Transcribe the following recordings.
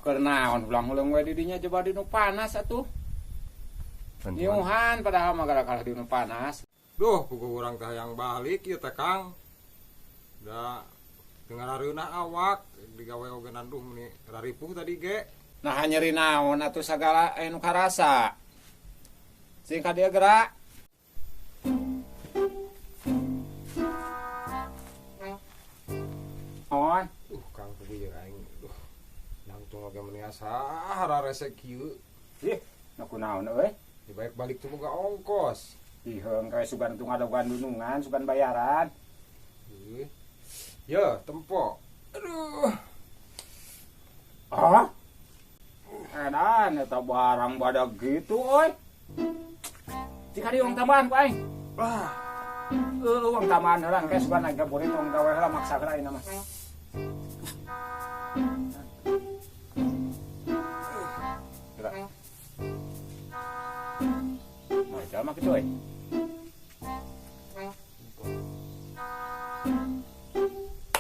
Keur naon ulang-ulang we di dinya coba di nu panas atuh. Nyuhan padahal mah gara kalah di nu panas. Duh, puguh urang teh hayang balik ieu teh Kang. Da teu ngarareunah awak digawe oge nanduh meni raripuh tadi ge. Nah nyeri naon atuh sagala aya nu karasa. Sing ka dieu gerak. On. Kang puguh jeung aing. Duh. Nangtung oge meni asa hararese kieu. Ih, nu kunaon euy? Dibaik balik tuh boga ongkos. Ih, heung kae sugan teu ngadogan dunungan, sugan bayaran. Ih. Ya, tempo. Aduh. Ah? Edan eta barang badag gitu euy. Cik di uang tambahan ku aing. Wah. Uang tambahan heula engke sugan aing kaburit tong gawe heula maksa heula ayeuna mah. Gerak. Mau jalan mah kitu euy.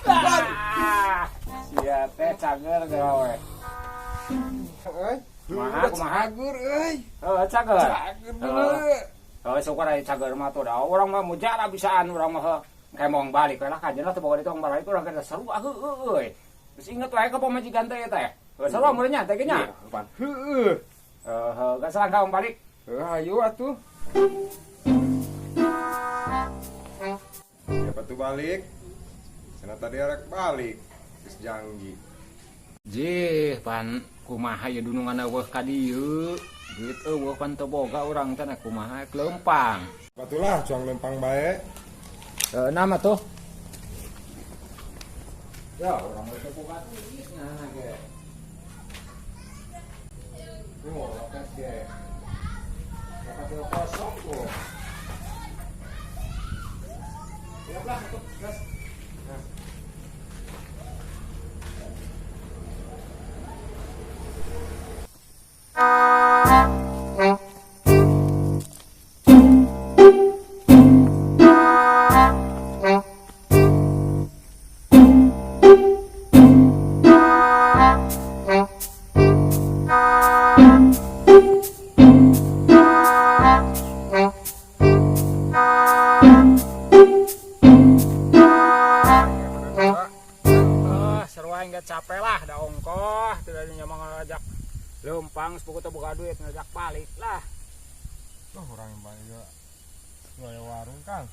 Ah, sia teh cager gawe. Euy, Kumaha kumaha? Cager euy. Heuh, cager. Cager dulu. Heuh, syukur aya cager mah tuh da. Urang mah mujara bisaan urang mah heuh. Kayak mau balik we lah kajeun lah teu boga ditu balik urang kada seru ah heueuh euy. Geus inget wae ka pamajikan teh teh. Heuh, seru mun nya teh nya. Pan heueuh. Heuh, geus langkah balik. Heuh, hayu atuh. Siapa tuh balik? Cenah tadi arek balik. Geus janji. Jih, pan kumaha ye dunungan eueuh ka dieu. Duit eueuh pan teu boga urang teh kumaha leumpang. Batulah cuang leumpang bae. Heuh, nama tuh. Ya, urang teh boga duit nah ge. Ini mau loket ge. Loket kosong tuh. Siap lah tuh, gas. Nah. Capek lah, da ongkoh, tidak ada yang ngajak lempang, sepuku teu boga duit ngajak balik lah. Tuh orang yang balik juga, jual warung Kang.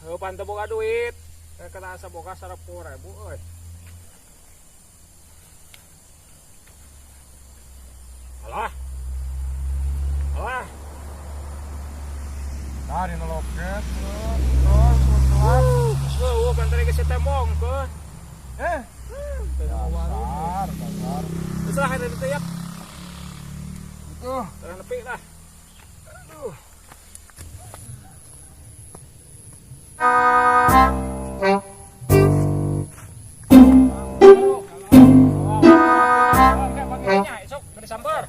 Heuh, pan teu boga duit, kena asa boga 100.000 euy. Alah, alah. Nah, di loket, terus, terus, terus. Pan tadi geus tembong ke. Dasar, dasar. Terus lah, ada itu ya. Itu. Terus nepi lah. Aduh. Oke, paginya esok beri sambar.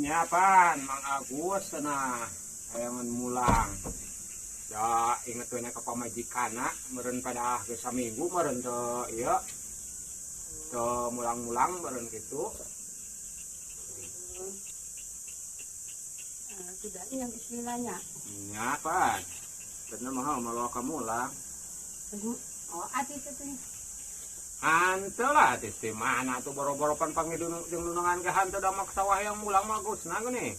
Nyapan Mang Agus cenah hayangan mulang. Da inget we ka pamajikana meureun pada geus saminggu meureun teu ieu. Teu mulang-mulang meureun kitu. Sudah yang istilahnya. Nyapan. Bener mah malah ka mulang. Oh, ati teh. Hanteu lah teh mana tuh boro-boro pan panggil jeung dunungan ge hanteu da mak sawah yang mulang mah Gusna geuning.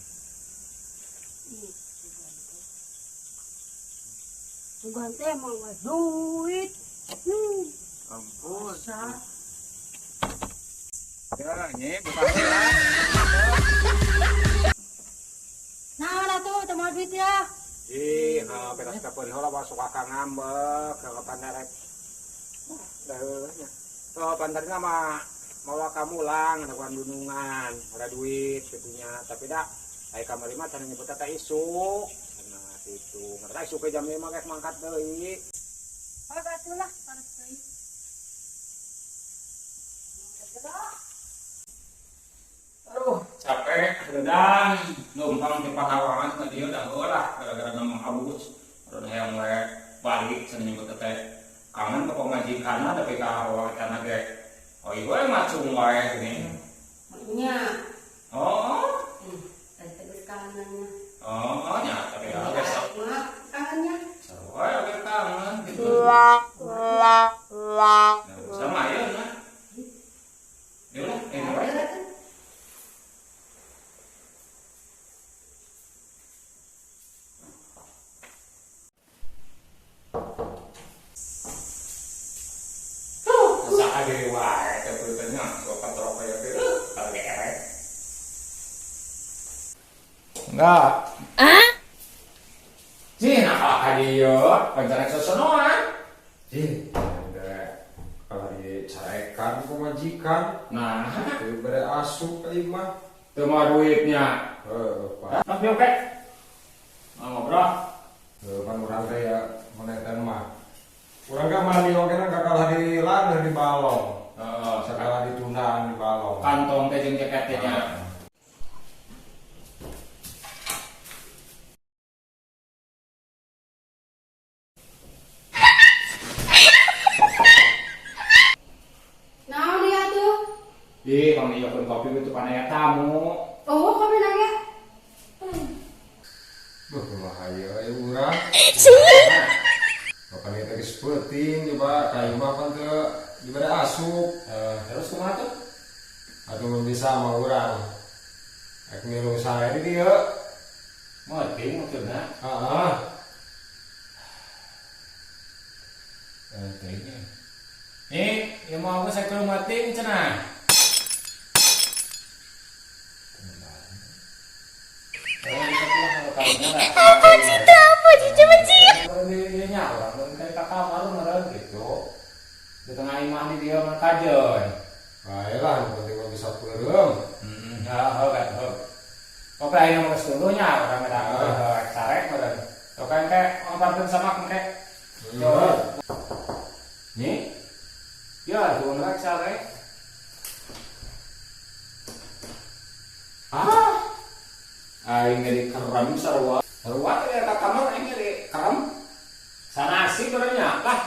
Sugan teh mau duit. Ampun. Ya, nyi buka heula. Nah lah tuh, teu mau duit ya. Ih, ha peras Kapan heula masuk akang ngambek ke pandarek. Dah nya. Oh, pandarna mah mawa kamulang daguan dunungan, ada duit gitunya. Tapi dah ai kamari mah can nyebut teh isuk. Nah, gitu. Ngerti isuk ke jam 5 geus mangkat deui. Oh, atulah paras deui. Aduh, capek, redang, numpang di pahawangan tadi udah lah, gara-gara ngomong abus, udah yang mulai balik, sering nyebut teh kangen ke pemajikan, tapi ka tanah ge, oh ibu yang macung wae gini. Nya. Oh. Tadi tegas kangennya. Oh, nya, tapi ya geus kangennya. Sarua ya kangen gitu. Nah, sama ya, nah. Yaudah, ini wae. Enggak. Ah? Cih, nah dia pancana sosonoan. Cih, kalau dicarekan pemajikan. Nah, diberi asup ka imah. Teu mah duitnya. Heuh, Pak. Nah, oke. Mau ngobrol. Heuh, pan urang teh ya menetan mah. Urang ka mandi oge na kalah di laneur di balong. Heeh, sakala ditundaan di balong. Kantong teh jeung jaket teh nya. Ih, kalau nyiapin kopi itu panaya tamu. Oh, kopi nanya. Duh, bahaya ya urang. Bapak ini tadi seperti coba kayu mah kan teu dibere asup. Terus kumaha tuh? Atuh bisa sama urang. Rek milu sae di dieu. Meuting maksudna? Heeh. Teh nya. Nih, ieu mah aku sakudu meuting cenah. Apa sih itu? Apa sih? Coba sih. Gitu. Di tengah imah di dia mah kajeun. Bae lah, nu penting mah bisa peureum. Heeh, heuh, heuh. Oke, ayeuna mah geus dulu nya urang ada sarek meureun. Oke, engke ngobrolkeun sama engke. Nih. Ya, tuh rek sarek. Ah. Aing jadi kerem sarua. Sarua teh ka kamar aing jadi kerem. Sanasi barenya lah.